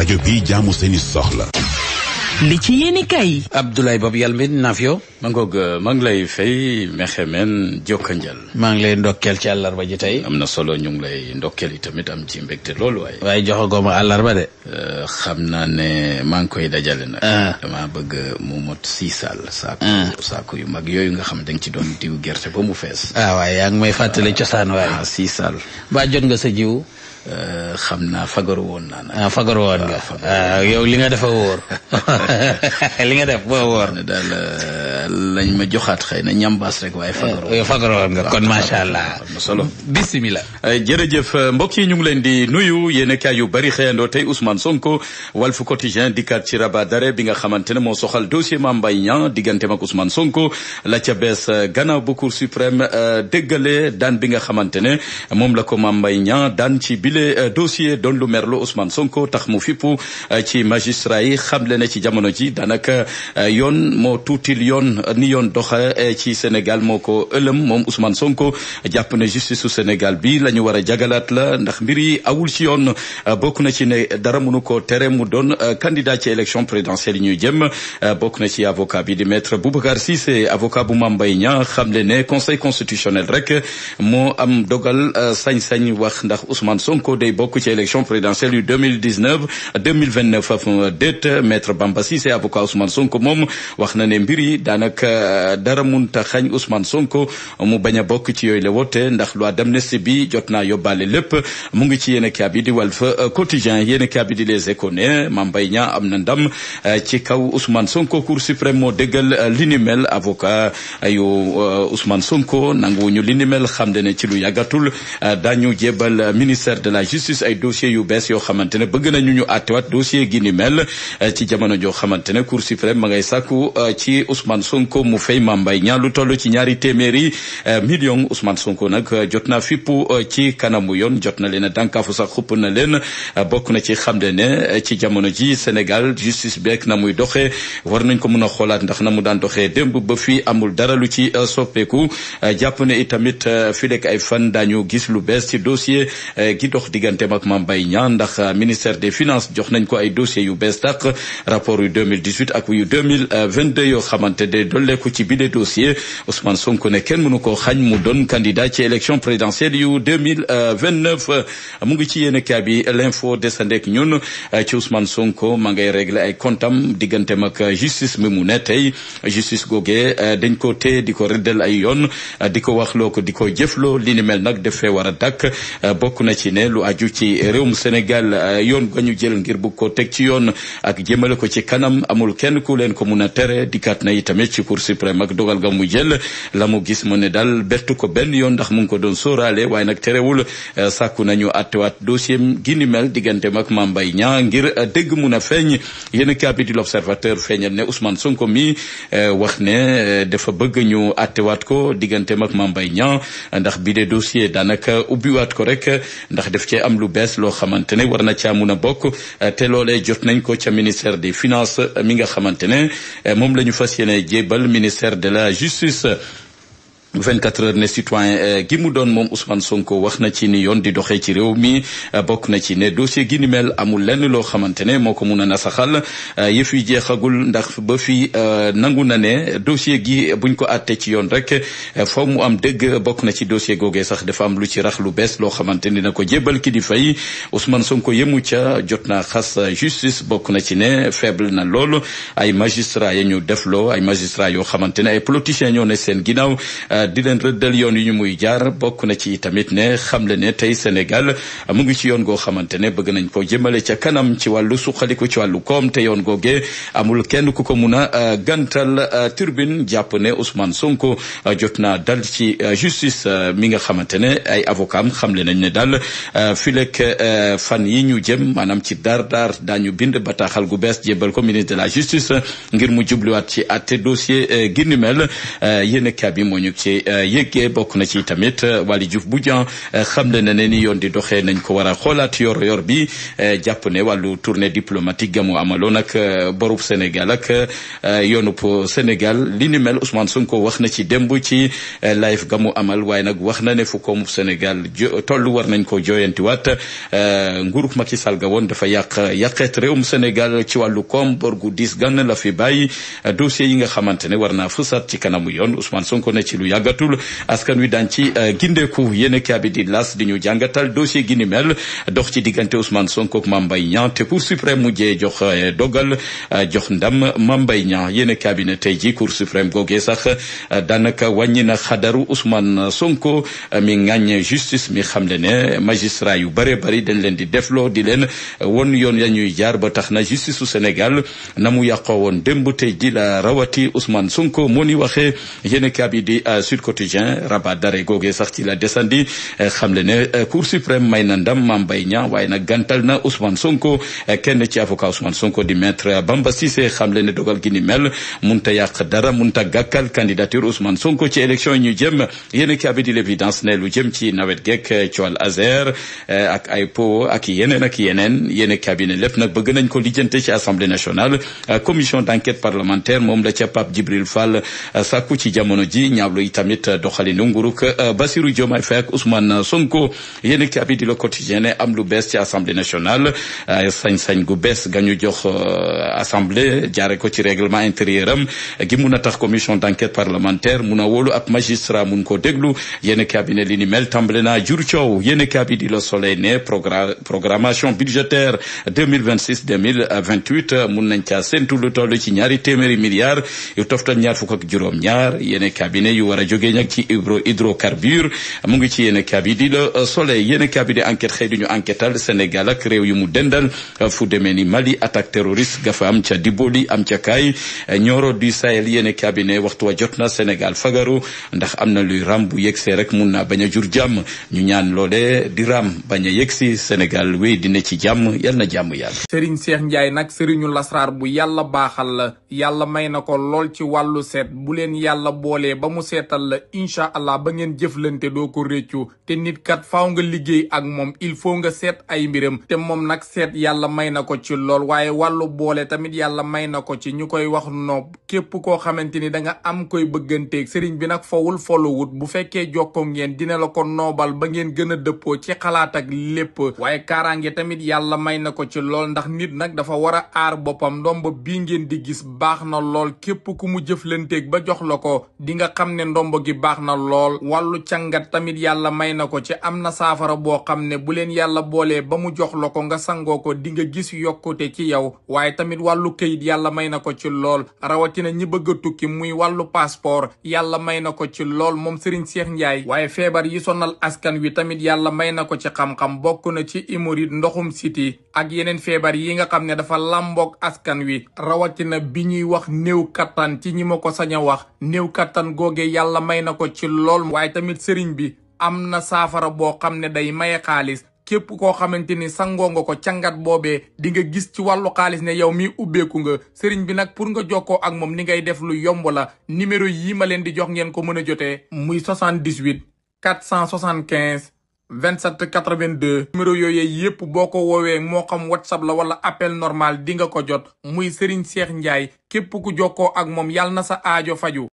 rajo bi jaamu seeni soxla. li ci yéeni kay Abdoulaye Bob Yalmin Nafio maa ngi lay fay mexemen jokkanjal maa ngi lay ndokkeel ci àllarba ji tey am na solo ñu ngi lay ndokkeel tamit am ci mbégte loolu waaye joxagoo ma àllarba de xam naa ne maa ngi koy dajale nag dama bëgg mu mot 6 saal saako yu mag yooyu nga xam da nga ci doon diw gerte ba mu fees waaye yaa ngi may fàttali cosaan waaye 6 saal ba jot nga sa jiw xam naa fagaru woon naa nag fagaru woon nga yow li nga defa wóor li nga def boo wóor daal lañ ma joxaat xëy na ñambaas rek waaye fagaru woon nga kon macha allah solo bismillah jërëjëf mbokk yi ñu ngi leen di nuyu yéen kaay yu bari xëyandoo tey Ousmane Sonko Walf Quotidien dikkaat ci rabat d'arrêt bi nga xamante ne moo soxal dossier Mame Mbaye Niang digganteem ak Ousmane Sonko la ca bees gannaaw bu Cour suprême déggale daan bi nga xamante ne moom la ko Mame Mbaye Niang daan ci bile dossier doon lu merlo Ousmane Sonko tax mu fippu ci magistrat yi xamle ne ci jamono ji daanaka yoon moo tuutil yoon ni yoon doxa ci Sénégal moo ko ëlëm moom Ousmane Sonko jàpp ne justice su Sénégal bi la ñu war a jagalaat la ndax mbir yi awul ci yoon bokk na ci ne dara mënu ko tere mu doon candidat ci élection présidentielle yi ñuy jëm bokk na ci avocat bi di maître Boubacar Cissé avocat bu Mame Mbaye Niang xamle ne conseil constitutionnel rek moo am dogal sañ-sañ wax ndax Ousmane Sonko day bokk ci élection présidentielle yu 2029 af déet maître Bamba Cissé avocat Ousmane Sonko moom wax na ne mbir yi daanaka dara munta xañ Ousmane Sonko mu bañ a bokk ci yooyu la wote ndax loi d'amnistie bi jot naa yóbbaale lépp mu ngi ci yéen kaay bi di Walf Quotidien yéen kaay bi di Les Échos ne Mame Mbaye Niang am na ndam ci kaw Ousmane Sonko Cour suprême moo déggal li ni mel avocat yu Ousmane Sonko nanguwuñu li ni mel xam ne ci lu yàggatul dañu jébal ministère de la justice ay dossiers yu bees yoo xamante ne bëgg nañu ñu àttewaat dossier gi ni mel ci jamono joo xamante ne Cour suprême ma ngay sàkku ci Ousmane Sonko mu fay Mame Mbaye Niang lu toll ci 200 millions Ousmane Sonko nag jot na fippu ci kanamu yoon jot na leen a dànkaafu sax xupp na leen bokk na ci xamle ne ci jamono ji Sénégal justice beek na muy doxee war nañ ko mën a xoolaat ndax na mu daan doxee démb ba fii amul dara lu ci soppeeku jàpp ne itamit fi lekk ay fan daañu gis lu bees ci dossier gi dox digganteem ak Mame Mbaye Niang ndax ministère des finances jox nañ ko ay dossiers yu bees tàq rapport yu 2018 ak yu 2022 yoo xamante de dolleeku ci bile dossier Ousmane Sonko ne kenn mënu koo xañ mu doon candidat ci élection présidentielle yu 2029 mu ngi ci yéen kaa bi l'info desandek ñun ci Ousmane Sonko ma ngay régler ay comptam digganteem ak justice mi mu ne tey justice googee dañ ko téye di ko rëddal ay yoon di ko waxloo ko di ko jëfloo li ni mel nag dafee war a dakk bokk na ci ne lu aju ci réewum Sénégal yoon ga ñu jël ngir bu ko teg ci yoon ak jëmale ko ci kanam amul kenn ku leen ko mun a tere dikkaat na itamit ci Cour suprême ak dogal ga mu jël la mu gis mu ne daal bettu ko benn yoon ndax mu ngi ko doon sóoraale waaye nag terewul sàkku nañu attewaat dossier gi ni mel digganteem ak Mame Mbaye Niang ngir dégg mun a feeñ yéen kaa bi di l'Observateur feeñal ne Ousmane Sonko mi wax ne dafa bëgg ñu attewaat ko digganteem ak Mame Mbaye Niang ndax bi de dossier daanaka ubbiwaat ko rek ndax daf cee am lu bees loo xamante ne war na caa mun a bokk te loolee jot nañ ko ca ministère des finances mi nga xamante ne moom la ñu fas yéene jébal ministère de la justice 24 heures ne citoyen gi mu doon moom Ousmane Sonko wax na ci ni yoon di doxee ci réew mi bokk na ci ne dossier gi ni mel amul lenn loo xamante ne moo ko mun a nasaxal yëf yi jeexagul ndax ba fi nangu na ne dossier gi buñ ko àtte ci yoon rek faw mu am dëgg bokk na ci dossier googee sax dafa am lu ci rax lu bees loo xamante ni dina ko jébal kilifa yi Ousmane Sonko yemu ca jot naa xas justice bokk na ci ne faible na lool ay magistrats ya ñu defloo ay magistrats yoo xamante ne ay politiciens ñoo ne seen ginnaaw di leen rëddal yoon yu ñu muy jaar bokk na ci tamit ne xamle ne tey Sénégal mu ngi ci yoon goo xamante ne bëgg nañ ko jëmale ca kanam ci wàllu suqaliku ci wàllu koom te yoon googee amul kenn ku ko mun a gantal turbine jàpp ne Ousmane Sonko jot naa dal ci justice mi nga xamante ne ay avocat am xamle nañ ne daal filek fan yi ñu jëm maanaam ci daar daañu bind bataaxal gu bees jébbal ko ministre de la justice ngir mu jubluwaat ci àtte dossier gi ni mel yéen a bi moo ñu ci ci yëggee bokk na ci tamit Waly Diouf Bodian xamle na ne ni yoon di doxee nañ ko war a xoolaat yor bi jàpp ne wàllu tournée diplomatique gamu amaloon ak borub Sénégal ak yoonub Sénégal li ni mel Ousmane Sonko wax na ci démb ci live gamu amal waaye nag wax na ne fu koomub Sénégal toll war nañ ko jooyantiwaat nguurug Macky Sall ga woon dafa yàqeet réewum Sénégal ci wàllu koom bor gu diis gann la fi bàyyi dossier yi nga xamante ne war naa fësaat ci kanamu yoon Ousmane Sonko ne ci lu yàggatul askan wi daan ci gindeeku yéen kaabi di las di ñu jàngatal dossier gi ni mel dox ci diggante Ousmane Sonko ak Mame Mbaye Niang te Cour suprême mujjee jox dogal jox ndam Mame Mbaye Niang yéen kaabi ne tey ji Cour suprême googee sax daanaka wàññi na xadaru Ousmane Sonko mi ŋàññ justice mi xamle ne magistrat yu bare bari dañ leen di defloo di leen won yoon ya ñuy jaar ba tax na justice su Sénégal na mu yàqoo woon démb tey ji la rawati Ousmane Sonko moo ni waxee yéen kaabi di Sud Quotidien rabat d'arrêt googee sax ci la desandi xamle ne Cour suprême may na ndam Mame Mbaye Niang waaye nag gantal na Ousmane Sonko kenn ci avocat Ousmane Sonko di maître Bamba Cissé xamle ne dogal gi ni mel munta yàq dara munta gàkkal candidature Ousmane Sonko ci élection yi ñu jëm yéen kaabi di l'évidence ne lu jëm ci nawet geek coal Azer ak ay po ak yeneen yéen kaabi ne lépp nag bëgg nañ ko lijjante ci assemblée nationale commission d'enquête parlementaire moom la ca Pape Djibril Fall sàkku ci jamono ji ñaawlu itamit doxalinu nguuruk Bassirou Diomaye Faye ak Ousmane Sonko yéen kaabi di Le Quotidien ne am lu bees ci assemblée nationale sañ-sañ gu bees gañu jox assemblée jaare ko ci règlement intérieur am gi mun a tax commission d'enquête parlementaire mun a wóolu ab magistrat mun ko déglu yéen kaabi ne li ni mel tàmbale naa jur coow yéen kaabi di Le Soleil ne programmation budgétaire 2026-2028 mun nañ caa séntu lu toll ci ñaari téeméeri milliards yu toftal ñaar fukk ak juróom-ñaar yéen cabinet yu war a jógee nag ci hydrocarbure mu ngi ci yéen cabinet di Le Soleil yéen cabinet enquête xëy duñu enquêtal Sénégal ak réew yu mu dendal fu demee ni Mali attaque terroriste gafa am ca Diboli am ca Kay Nioro du Sahel yéen cabinet waxtu wa jot na Sénégal fagaru ndax am na luy ram bu yegsee rek mun naa bañ a jur jàmm ñu ñaan loole di ram bañ a yegsi Sénégal wéy dina ci jàmm yal na jàmm yàlla. Serigne Cheikh Ndiaye nag Serigne lasraar bu yàlla baaxal la yàlla may na ko lool ci wàllu seet bu leen yàlla boolee ba mu seetal la incha allah ba ngeen jëflante doo ko réccu te nit kat faaw nga liggéey ak moom il faut nga seet ay mbiram te moom nag seet yàlla may na ko ci lool waaye wàllu boole tamit yàlla may na ko ci ñu koy wax noob képp koo xamante ni da nga am koy bëgganteeg Serigne bi nag fowul folowut bu fekkee jokkoo ngeen dina la ko noobal ba ngeen gën a dëppoo ci xalaat ak lépp waaye kaaraange tamit yàlla may na ko ci lool ndax nit nag dafa war a aar boppam ndomba bii ngeen di gis baax na lool képp ku mu jëflanteeg ba jox la ko di nga xam ne ndomba gi baax na lool wàllu càngat tamit yàlla may na ko ci am na saafara boo xam ne bu leen yàlla boolee ba mu jox la ko nga sangoo ko di nga gis yokkute ci yow waaye tamit wàllu këyit yàlla may na ko ci lool rawatina ñi bëgg a tukki muy wàllu passeport yàlla may na ko ci lool moom Serigne Cheikh Ndiaye waaye feebar yi sonal askan wi tamit yàlla may na ko ci xam-xam bokk na ci hémorroïde ndoxum siti ak yeneen feebar yi nga xam ne dafa làmboog askan wi rawatina bi ñuy wax néew kattan ci ñi ma ko sañ a wax néew kattan googe yàlla may na ko ci lool waaye tamit sëriñ bi am na saafara boo xam ne day maye xaalis képp koo xamante ni sangoo nga ko cangat boobee di nga gis ci wàllu xaalis ne yow mi ubbeeku nga sëriñ bi nag pour nga jokkoo ak moom ni ngay def lu yomb la numéro yii ma leen di jox ngeen ko mën a jotee muy 78 475 27 82 numéro yooyu yépp boo ko woowee moo xam WhatsApp la wala appel normal di nga ko jot muy Serigne Cheikh Ndiaye képp ku jokkoo ak moom yàlla na sa aajo faju